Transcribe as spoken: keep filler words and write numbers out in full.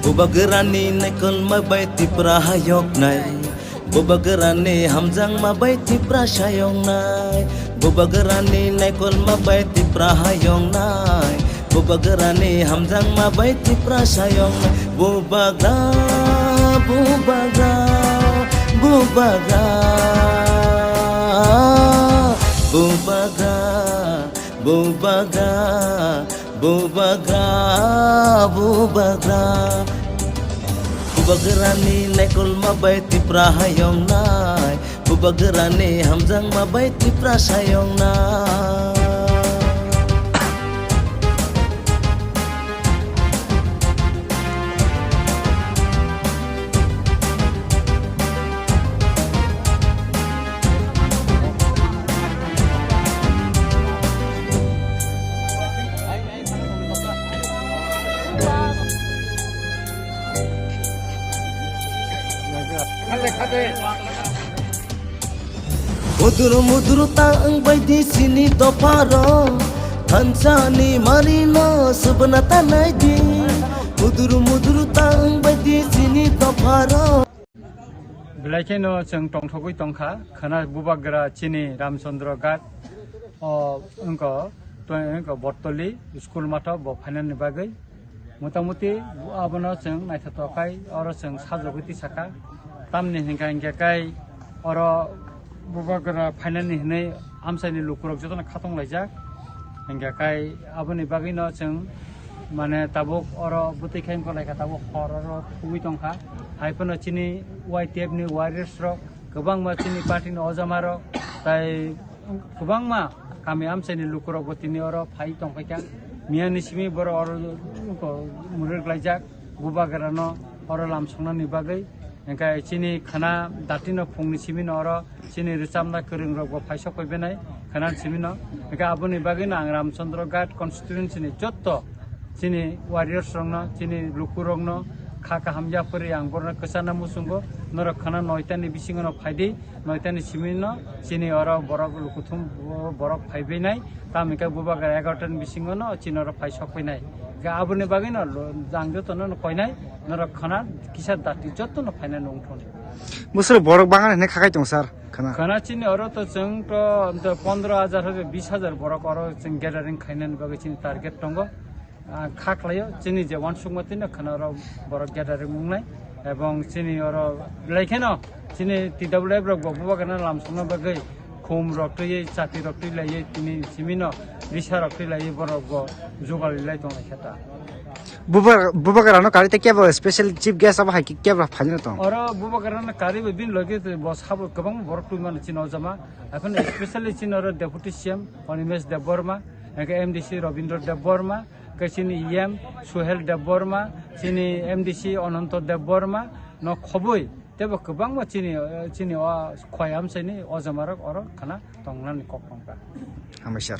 Bubagrani naikolma bai Tipra hayoknai. Bubagrani hamjakma bai Tipra sayoknai. Bubagrani naikolma bai Tipra hayoknai. Bubagrani hamjakma bai Tipra sayoknai. Bubagra, bubagra, bubagra. Bubagra, bubagra. Bubagra, bubagra. Bubagrani naikolma bai Tipra hayoknai. Bubagrani hamjakma bai Tipra sayoknai. Mudur mudur ta wng bai di chini dopharo, thansa ni mari no subna ta nai di. Mudur mudur ta wng bai di chini dopharo. Belai kheno chwng tongthogwi tongkha, khwna bubagra chini Ramchandra Ghat, o, wngkha, to, wngkha Bottoli school matho bo phainani bagwi. Motamuti abono chwng naithotok khai, oro chwng sajagwi tisakha. Tamni hinkha hinkhe kai oro bubagra phainani hinwi amchaini lukurok jotono khatong laijak. Hinkha kai aboni bagwino chwng mane tabuk oro bwtwi khai wngkha laikha, tabuk hor oro thugwi tongkha. Hai phano chini Y T F ni warriors rok kwbangma chini party ni ojama rok tai kwbangma kami amchaini lukurokbo tini oro phai tongphaikha. Miyani simi borok oro murir klaijak, bubagrano oro lamsoknani bagwi. Hinkhe chini khwna datino phungni simino oro chini rwchapna kwrwngrokbo phaisok phaibenai khwna simino. Hinkhe aboni bagwino ang Ramchandra Ghat constituency ni jotto chini warriors rokno, chini lukurokno kha kaham yapharwi ang borokno kwchana muchungo. Norok khwna noitani bisingono phaidi, noitani simino chini oro borok lukuthum borok phaibainai. Tamo hinkhe bubagra egarotani bisingono chini oro phaisok phainai. Hinkhe aboni bagwino ang jotono koinai, norok khwna kisa dati jotono phainani wngthoni. Bwswk borok bangani hinwi khakai tong sir, khwna? Khwna chini oro to chwng to, to pondro hajar hoibe bis hajar borok oro chwng gathering khainani bagwi chini target tongo. Ah, kha khlaio, chini je uansukma tino khwna oro borok gathering wngnai, ebong chini oro belai kheno chini T W F rok bo bubagrano lamsokna bagwi khum rok twiwi, chati rok twi laiwi, tini simino risa rok twi laiwi borok bo jugal lai tong lai khe ta. Buba-, bubagrano kari tei kebo special chief guest abo hai khe kebo phaina tong? Oro bubagrano kari bo bini logi bo sabo kwbangma borok twi mano chini o jama. Ekhon specially chini oro Deputy C M Animesh Debbarma, hinkhe M D C Rabindra Debbarma, hinkhe chini E M Suhel Debbarma, chini M D C Ananto Debbarma no khobwi teibo kwbangma chini, chini o khowai amchaini o jamarok oro khwna tongnani kok tongkha. Hambai sir.